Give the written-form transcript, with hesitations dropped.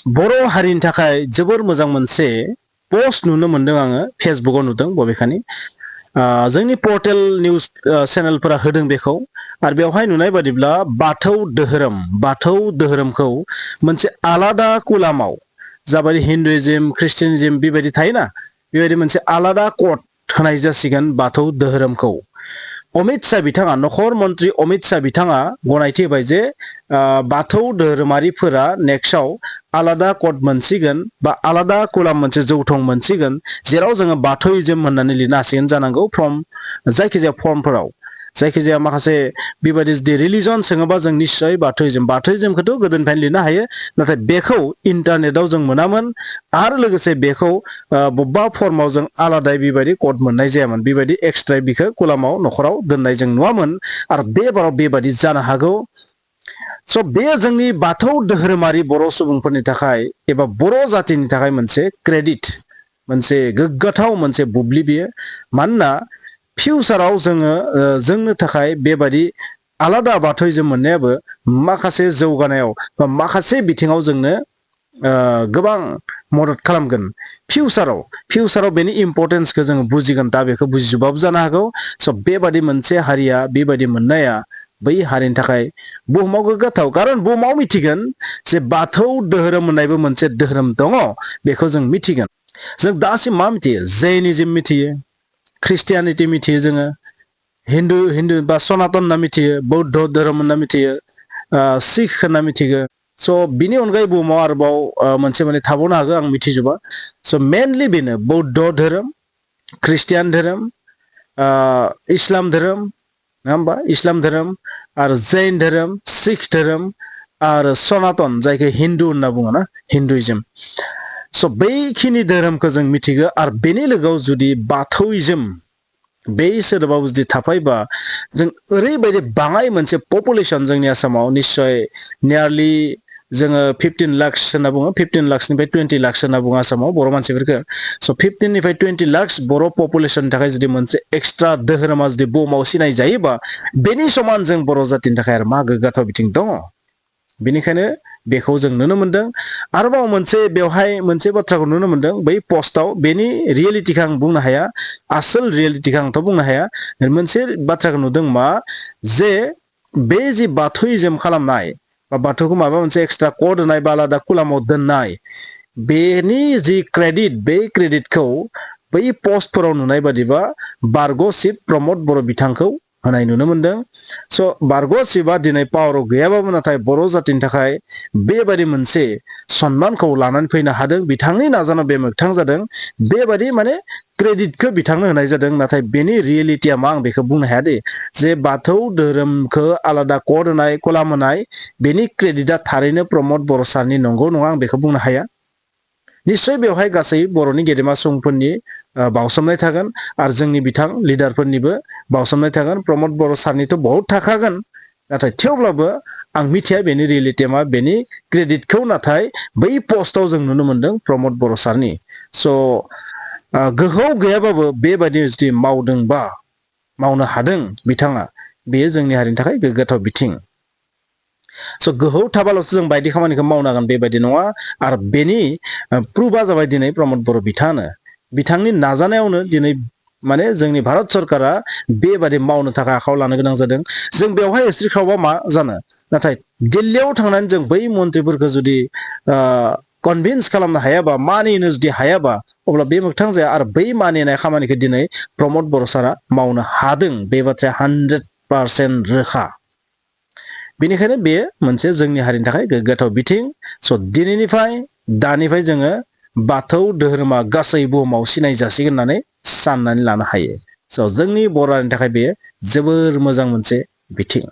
बर' हारिनि थाखाय जोबोर मोजां मोनसे पोस्ट नुनो मोनदों आङो फेसबुकाव नुदों बबेखानि जोंनि पर्टेल निउज चेनेलफोरा होदों बेखौ आरो बेवहाय नुनाय बादिब्ला बाथौ धोरोमखौ मोनसे आलादा कुलामाव जाबायदि हिन्दुइज्म ख्रिस्टियानिज्म बेबायदि थायोना बेबायदि मोनसे आलादा कड होनाय जासिगोन बाथौ धोरोमखौ अमित शाह बिथाङा नखर मन्त्रि अमित शाह बिथाङा गनायथि होबाय जे बाथौ धोरोमारिफोरा नेक्स्टआव आलादा कड मोनसिगोन बा आलादा कुलाम मोनसे जौथं मोनसिगोन जेराव जोङो बाथौइज्म होननानै लिरनो हासिगोन जानांगौ जायखिजाया फर्मफोराव जायखिजाया माखासे बेबायदि जुदि रिलिजन सोङोबा जों निश्चय बाथौइज्मखौथ' गोदोनिफ्रायनो लिरनो हायो नाथाय बेखौ इन्टारनेटाव जों मोनामोन आरो लोगोसे बेखौ बबेबा फर्माव जों आलादायै बेबायदि कड मोननाय जायामोन बेबायदि एक्सट्रा बिखौ कुलामाव नखराव दोननाय जों नुवामोन आरो बेबाराव बेबायदि जानो हागौ स' बे जोंनि बाथौ धोरोमारि बर' सुबुंफोरनि थाखाय एबा बर' जातिनि थाखाय मोनसे क्रेडिट मोनसे गोग्गाथाव मोनसे बुब्लि बियो मानोना फिउचाराव जोंनो थाखाय बेबायदि आलादा बाथौइज्म मोननायाबो माखासे जौगानायाव बा माखासे बिथिङाव जोंनो गोबां मदद खालामगोन फिउचाराव बेनि इम्परटेन्सखौ जोङो बुजिगोन दा बेखौ बुजिजोबाबो जानो हागौ स' बेबादि मोनसे हारिया बेबायदि मोननाया बै हारिनि थाखाय बुहुमाव गोग्गाथाव खारन बुहुमाव मिथिगोन जे बाथौ धोरोम होननायबो मोनसे धोरोम दङ बेखौ जों मिथिगोन जों दासिम मा मिथियो जैनिज्म मिथियो ख्रिस्टियानिटि मिथियो जोङो हिन्दु बा सनातन होनना मिथियो बौद्ध धोरोम होनना मिथियो सिख होनना मिथिगो स' बिनि अनगायै बुहुमाव आरोबाव मोनसे मोननै थाबावनो हागौ आं मिथिजोबा स' मेनलि बेनो बौद्ध धोरोम ख्रिस्टियान धोरोम इस्लाम धोरोम नङा होमबा इस्लाम धोरोम आरो जैन धोरोम सिख धोरोम आरो सनातन जायखौ हिन्दु होनना बुङो ना हिन्दुइज्म स' बैखिनि धोरोमखौ जों मिथिगौ आरो बेनि लोगोआव जुदि बाथौइज्म बे सोदोबाव जुदि थाफायबा जों ओरैबायदि बाङाय मोनसे पपुलेसन जोंनि आसामाव निश्चय नियारलि जोङो 15 लाख होनना बुङो 15 लाखनिफ्राय 20 लाख होनना बुङो आसामाव बर' मानसिफोरखौ स' 15निफ्राय 20 लाख बर' पपुलेसननि थाखाय जुदि मोनसे एक्सट्रा धोरोमा जुदि बुहुमाव सिनाय जायोबा बेनि समान जों बर' जातिनि थाखाय आरो मा गोग्गाथाव बिथिं दङ बेनिखायनो बेखौ जों नुनो मोनदों आरोबाव बेवहाय मोनसे बाथ्राखौ नुनो मोनदों बै पस्टआव बेनि रियेलिटिखौ आं बुंनो हाया आसोल रियेलिटिखौ आंथ' बुंनो हाया मोनसे बाथ्राखौ नुदों मा जे बे जि बाथौइज्म खालामनाय बा बाथौखौ माबा मोनसे एक्सट्रा कड होनाय बा आलादा कुलामाव दोननाय बेनि जि क्रेडिट बे क्रेडिटखौ बै पस्टफोराव नुनाय बादिबा बारग' शिब प्रमद बर' बिथांखौ होनाय नुनो मोनदों स' बारग' शिबा दिनै पावाराव गैयाबाबो नाथाय बर' जातिनि थाखाय बेबायदि मोनसे सनमानखौ लानानै फैनो हादों बिथांनि नाजानायाव बे मोगथां जादों बेबायदि माने क्रेडिटखौ बिथांनो होनाय जादों नाथाय बेनि रियेलिटिया मा आं बेखौ बुंनो हाया दे जे बाथौ धोरोमखौ आलादा कड होनाय कलाम होनाय बेनि क्रेडिटआ थारैनो प्रमद बर' सारनि नंगौ नङा आं बेखौ बुंनो हाया निश्चय बेवहाय गासै बर'नि गेदेमा सुबुंफोरनि बावसोमनाय थागोन आरो जोंनि बिथां लिडारफोरनिबो बावसोमनाय थागोन प्रमद बर' सारनिथ' बहुत थाखागोन नाथाय थेवब्लाबो आं मिथिया बेनि रियेलिटिया मा बेनि क्रेडिटखौ नाथाय बै पस्टआव जों नुनो मोनदों प्रमद बर' सारनि स' गोहोआव गैयाबाबो बेबायदि जुदि मावदोंबा मावनो हादों बिथाङा बेयो जोंनि हारिनि थाखाय गोग्गाथाव बिथिं स' गोहोआव थाबाल'सो जों बायदि खामानिखौ मावनो हागोन बेबायदि नङा आरो बेनि प्रुफआ जाबाय दिनै प्रमद बर' बिथांनि नाजानायावनो दिनै माने जोंनि भारत सरकारा बेबादि मावनो थाखाय आखायाव लानो गोनां जादों जों बेवहाय एस्रिख्रावबा मा जानो नाथाय दिल्लीयाव थांनानै जों बै मन्थ्रिफोरखौ जुदि कनभिन्स खालामनो हायाबा मानिनो जुदि हायाबा अब्ला बे मोगथां जाया आरो बै मानिनाय खामानिखौ दिनै प्रमद बर' सारा मावनो हादों बे बाथ्राया 100% रोखा बेनिखायनो बेयो मोनसे जोंनि हारिनि थाखाय गोग्गाथाव बिथिं स' दानिफ्राय जोङो बाथौ धोरोमा गासै बुहुमाव सिनाय जासिगोन होननानै साननानै लानो हायो स' जोंनि बर' हारिनि थाखाय बेयो जोबोर मोजां मोनसे बिथिं